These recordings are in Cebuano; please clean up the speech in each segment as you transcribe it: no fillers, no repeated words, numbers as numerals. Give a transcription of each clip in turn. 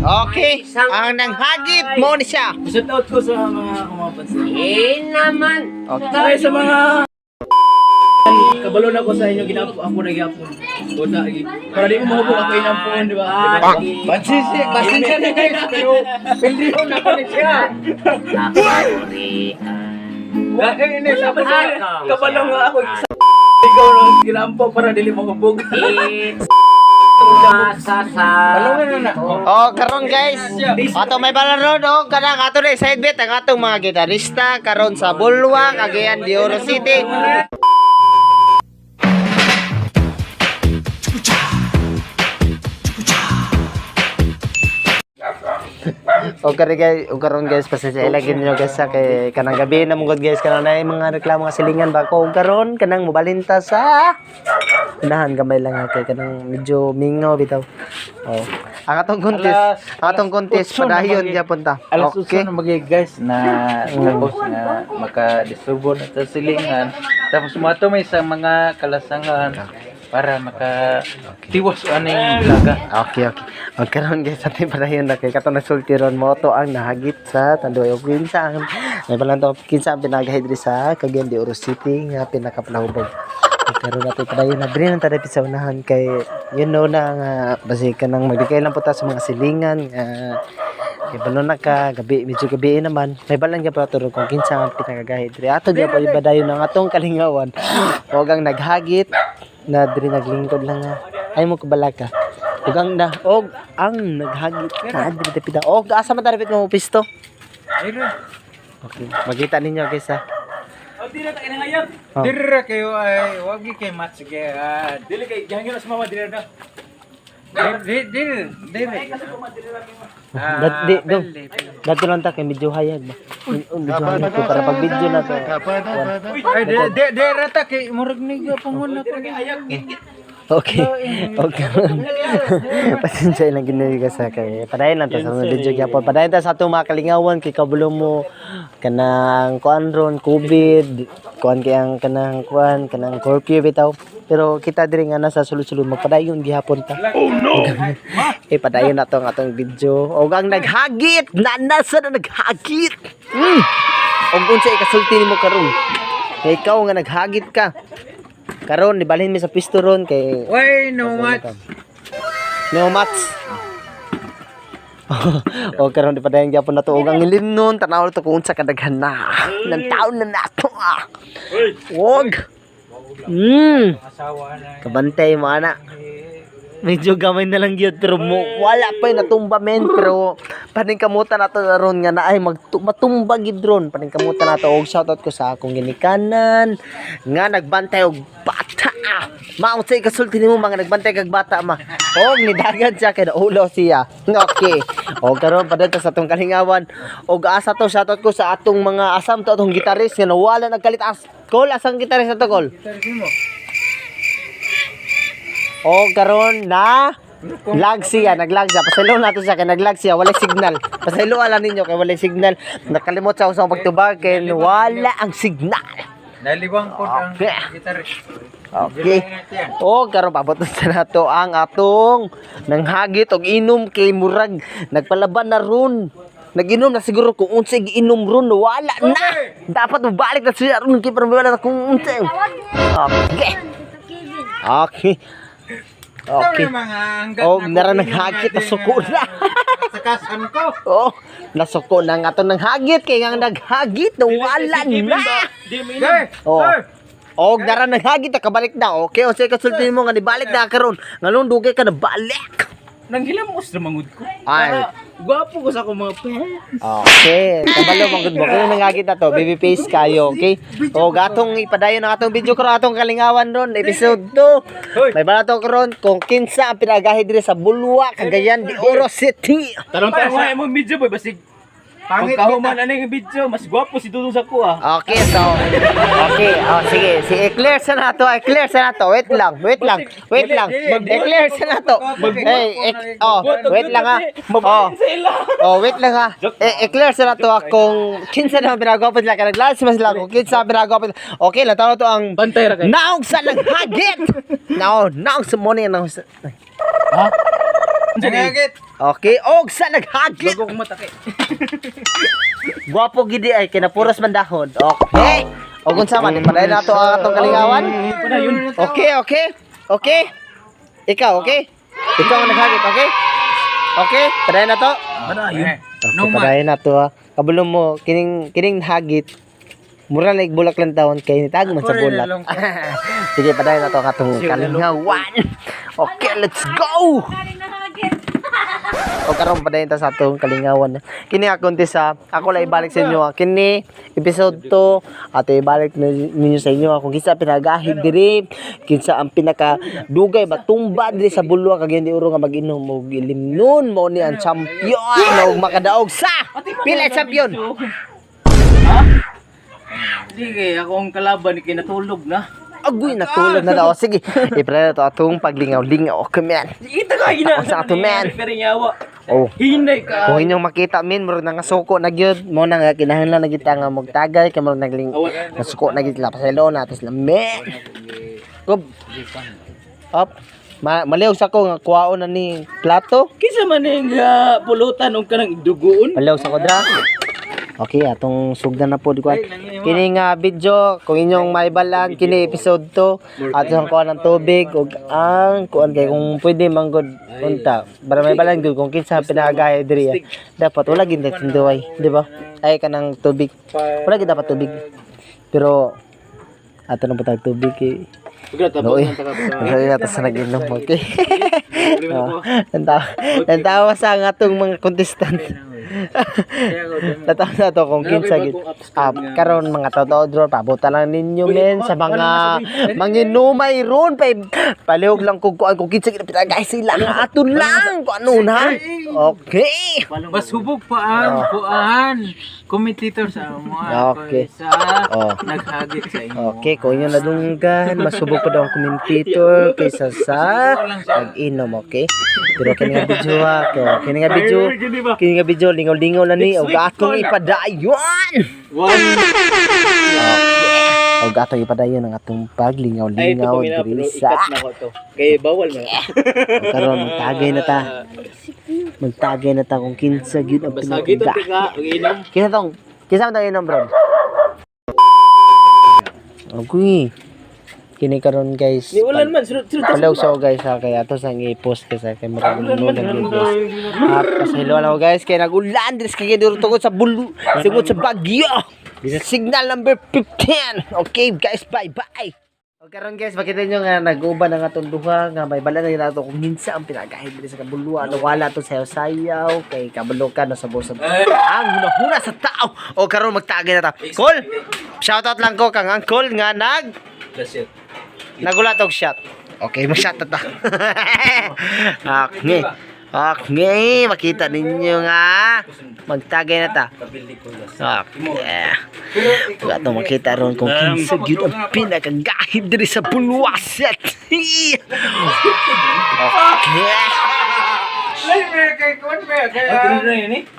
Okay. Ang nanghagit mo ni siya. Shout out ko sa mga kumapansin. Eh naman. Okay. Ay, sa mga kabalo na ko sa inyo, ginapo ako na gyapon. Buta gi. Para di mo mahubog ako inampon, di ba? Pasensya, pasensya na guys, pero pilihon ako ni siya. Dahil ini sa kabalo nga ako sa ikaw no ginampo para dili mahubog. Balungan na na. Oh, karon guys. Ato may balaron oh, kanang ato na side bet ang atong mga gitarista karon sa Bulwa, Cagayan de Oro City. O karon guys, o karon guys, pasensya ilagin niyo guys sa kay kanang gabi na mong guys kanang naay mga reklamo nga silingan ba ko. Og karon kanang mobalinta sa unahan gamay lang ha, kay kanang medyo mingaw bitaw. Oh. Ang atong contest, ang atong contest 8 na padayon gyapon ta. Alas Okay. 8 na magi guys na tapos na maka-disturbo na sa silingan. Tapos mo may sa mga kalasangan para maka tiwas aning laga. Okay, okay. Og karon guys, ating padayon na kay katong nasulti ron mo to ang nahagit sa Tanduay og kinsa ang may balanto kinsa ang pinagahi diri sa Cagayan de Oro City nga pinakapalahubog. Og karon natin padayon na diri nang tadapit sa unahan kay you know na nga basi kanang magdikay lang po ta sa mga silingan nga kay balo na ka gabi, medyo gabi naman may balan ka pa turo kung kinsa ang pinakagahi diri ato gyapon ibadayon ang atong kalingawan og ang naghagit na diri naglingkod lang nga ay mo kabalaka ug ang na og ang naghagit na diri dapit og asa man dapit mo pisto. Okay, makita ninyo guys ha. Oh, di na ta kinangayab. Oh. Dirra kayo ay wag kay match gyud. Dili kay gihangyo na sa mama dili na. Dir dir dir. Dat di dong. Dato lang ta kay medyo hayag ba. Medyo hayag ko para pag video na to. Ay di di di rata kay murag ni pangun ako. Okay. Okay. Pasensya lang gini ka sa kay. Padayon lang ta sa mga video gyapon. Padayon ta sa atong mga kalingawan kay kabulo mo kanang kuan ron COVID, kuan kay ang kanang kuan kanang curfew bitaw. Pero kita diri nga nasa sulod-sulod magpadayon gihapon ta. Oh no. Eh padayon na to ang atong video. Og ang naghagit, na nasa na naghagit. Og unsa ikasulti nimo karon? Kay ikaw nga naghagit ka. Karon nibalhin mi sa pisto ron kay Way no match. No match. O karon di padayon gyapon nato og ang ilim nun tanaw to kung unsa kadaghan na nang taon na nato ah. Og. Asawa na. Kabantay mo ana. Medyo gamay na lang gyud pero mo, wala pa yung natumba men pero paningkamutan nato na ron nga naay matumba gid ron paningkamutan nato. Og shoutout ko sa akong ginikanan nga nagbantay og bata. Maong sa ikasulti nimo mga nagbantay kag bata ma og nidagan siya kay naulo siya. Okay, og karon padadto sa atong kalingawan og asa to shoutout ko sa atong mga asam to atong gitarist nga nawala nagkalit as kol asang gitarist ato kol. O karon na lag siya, naglag siya. Pasaylo nato siya kay naglag siya, walay signal. Pasaylo ala ninyo kay walay signal. Nakalimot sa usang pagtubag kay wala ang signal. Naliwang po ang Okay. gitarist. Okay. O karon paabot na sa nato ang atong nanghagit og inom kay murag nagpalaban na ron. Naginom na siguro kung unsay giinom ron, wala na. Dapat mobalik na siya ron kay para wala na kung unsay. Okay. Okay. Okay. Mga hanggat Og nara naghagit na suko na. Sakasan ko. Oh, nasuko na nga to ng hagit kay nga naghagit na wala na. Di mo inom. Oh. Og nara naghagit nakabalik na. Okay, o sige kasulti mo nga nibalik na karon. Ngalong dugay ka na balik. Nanghilamos na mangud ko. Ay. Para gwapo ko sa akong mga fans. Okay, kabalo man gud mo. Kung nanghagit na to, baby face kayo, okay? O gatong ipadayon ang atong video karon atong kalingawan ron, episode 2. May balato karon kung kinsa ang pinagahi diri sa Bulwa, Cagayan de Oro City. Tanong-tanong nga imong video boy basig. Pangit Pagkahuman ano yung video, mas gwapo si Dudong sa kuha. Okay, so okay, oh sige, si Eclair sa nato, Eclair sa nato. Wait lang, wait lang, wait lang. Eclair sa nato. Hey, oh, wait lang ha. Oh. Oh, wait lang ha. Eh, Eclair sa nato ha, kung kinsa na pinagwapo sila, kanaglalas man sila kung kinsa pinagwapo. Okay, lang to ang Bantay ra kay. naog sa naghagit. Naog, naog sa morning naog sa. Ha? Nangagit. Okay, og sa naghagit. Bago kong matake. Gwapo gidi ay kinapuras man dahon. Okay. Og unsa man padayon nato ang atong kalingawan? Padayon. Okay. Okay. Ikaw, okay? Ikaw ang naghagit, okay? Okay, padayon na to. Padayon. Okay, padayon na to ha. Kabalo mo kining kining hagit. Mura like bulak lang taon kay nitago man sa bulak. Sige, padayon na to katong kalingawan. Okay, let's go. O karon padayon ta sa atong kalingawan. Kini akong sa ako lang ibalik sa inyo, ha. Kini episode 2 ato ibalik na ninyo sa inyo, ha, kung kinsa pinagahig diri, kinsa ang pinaka dugay matumba diri sa Bulua, Cagayan de Oro nga mag-inom og ilimnon mao ni ang champion og makadaog sa pila champion. Ha? Sige, ako ang kalaban kinatulog na. Agoy, natulog na daw. Sige, ipre na to atong paglingaw-lingaw. Okay, man. Ita ka gina. Ako sa ato, man. Pero. Oh. Hinay ka. Kung inyong makita min, murag nga suko na gyud mo na nga kinahanglan na gyud ta nga magtagay kay murag nagling nasuko na gyud sila pasaylo na ato sila men. Gob. Up. Maliw sa ko nga kuwaon na ni plato. Kinsa man ning pulutan og kanang dugoon? Maliw sa ko dra. Okay, atong sugdan na po di kwan. Kini nga video kung inyong maibalan kini episode 2 ato ang kuan ng tubig ug ang kuan kay kung pwede manggod unta para maibalan gyud kung kinsa pinagaya diri, ah. Dapat wala gid tinduay, di ba? Ay kanang tubig. Wala gid dapat tubig. Pero ato na patag tubig kay Nooy. Sorry na sa nag-inom, okay. Oh, natawa sa ang atong mga contestant. Natawa na to kung kinsa gid. Ah, karon mga totoo drone pabutan lang ninyo men sa mga manginumay ron pa palihog lang kung kuan kung kinsa gid pitagay sila ato lang kung ano na. Okay. Mas hubog pa ang kuan. Commentator sa mga Okay. sa Oh. naghagit sa inyo. Okay, kung inyo nadunggan, masubok pa daw ang commentator kaysa sa nag-inom, okay? Pero kini nga video ha, kini nga video, kini nga video, lingaw-lingaw na ni, og atong ipadayon! One. Og atong ipadayon ang atong Ay, ito paglingaw-lingaw ko mina, diri pero sa ikat na ko to. Kay bawal man. Og karon magtagay na ta. Magtagay na ta kung kinsa gyud ang Basta gito pinaka. tika, inom. Kinsa tong kinsa man tong inom, bro? Okay. Kini karon guys. Ni ulan man, sunod sunod. Hello so guys ha, kaya ato sang i-post kay sa kay murag no nag guys. Ha, pasaylo lang ako guys kay nagulan diri sa Cagayan tungod sa bulu, tungod sa bagyo. Signal number 15. Okay guys, bye bye. O karon guys, makita niyo nga nag-uban ang atong duha nga may bala na nato kung minsa ang pinagahid diri sa kabuluan. Wala to sayaw-sayaw kay kabalukan na sa busa. Ang hunahuna sa tao. O karon magtagay na ta. Call. Shoutout lang ko kang uncle nga nag That's it. Nagulat og shot. Okay, mag-shot na ta. Okay. Okay, makita ninyo nga. Magtagay na ta. Okay. Wala itong makita ron kung kinsa gyud ang pinakagahid diri sa Bulwaset. Okay.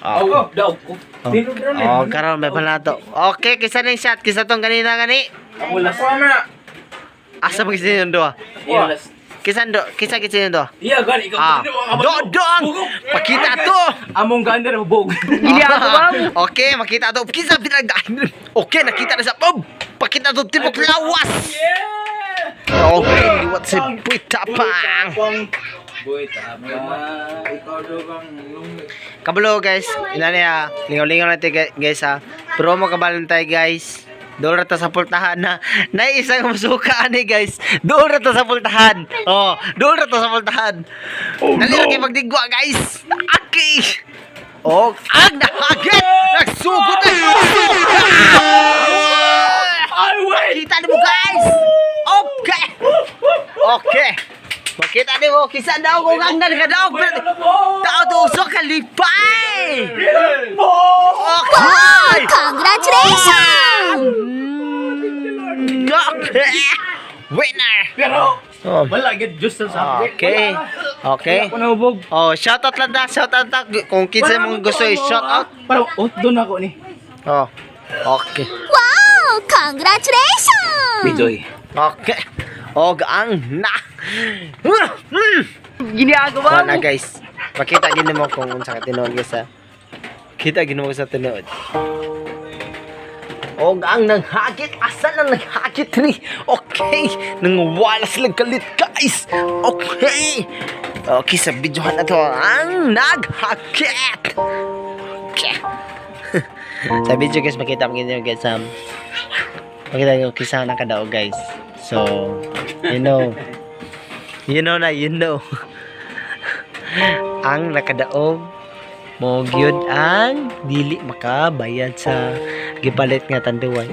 Ako, daw ko. Oh, karon may palato. Okay, kisa ning shot, kisa tong kanina gani. Ako last. Asa man kisa yung duha? Iya last. Kisa do, kisa kisa yung duha. Iya gani ikaw. Ah, do doang. Pakita to. Among gander hubog. Okay, makita to. Kisa pinagdaan. Okay, nakita na sa bob. Pakita to tibok lawas. Okay, liwat sa puitapang. Boy, tama. Ikaw daw kang lung- Kabalo guys, ina niya, lingaw-lingaw natin guys ha. Promo kabalon tayo guys. Doon ra ta sa pultahan na. Nay isang musuka ani guys. Doon ra ta sa pultahan. Oh, doon ra ta sa pultahan. Oh, Dali ra kay pagdigwa guys. Okay. Oh, ag nahagit. Nagsugod na. Suka! I win. Kita mo guys. Okay. Okay. Makita nimo kisa daw kung ang nagkadaog. Tao to usok kalipay. Okay. Congratulations! Okay. Winner. Pero Oh. wala gid just sa Okay. Okay. Ako na hubog. Oh, shout out lang ta, shout out ta kung kinsa mong gusto i-shout out. Parang oh, doon ako ni. Oh. Okay. Wow! Congratulations! Bijoy. Okay. Og ang na. Ginagawa mo. Na guys. Makita gid nimo kung unsa ka tinuod, guys, ha. Kita gid mo sa tinuod. Og ang nanghagit, asa na naghagit ni? Okay, nangwala silang kalit, guys. Okay. Okay, sa videohan na to ang naghakit. Okay. Sa video, guys, makita mo ganyan, guys. Makita nyo kisa na kadaog, guys. So, you know. You know na, you know. Ang nakadaog mo gyud ang dili makabayad sa gipalit nga tanduay.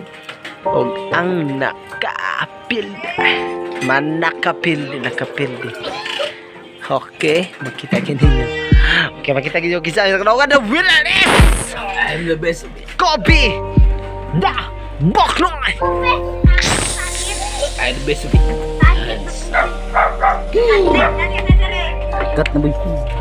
Og ang nakapildi manakapildi nakapildi. Okay, makita gid ninyo. Okay, makita gid ninyo kinsa ang nakadaog. The winner is I'm the best of it. Kobe da Boknoy. I'm the best of it. Cut na ba yun?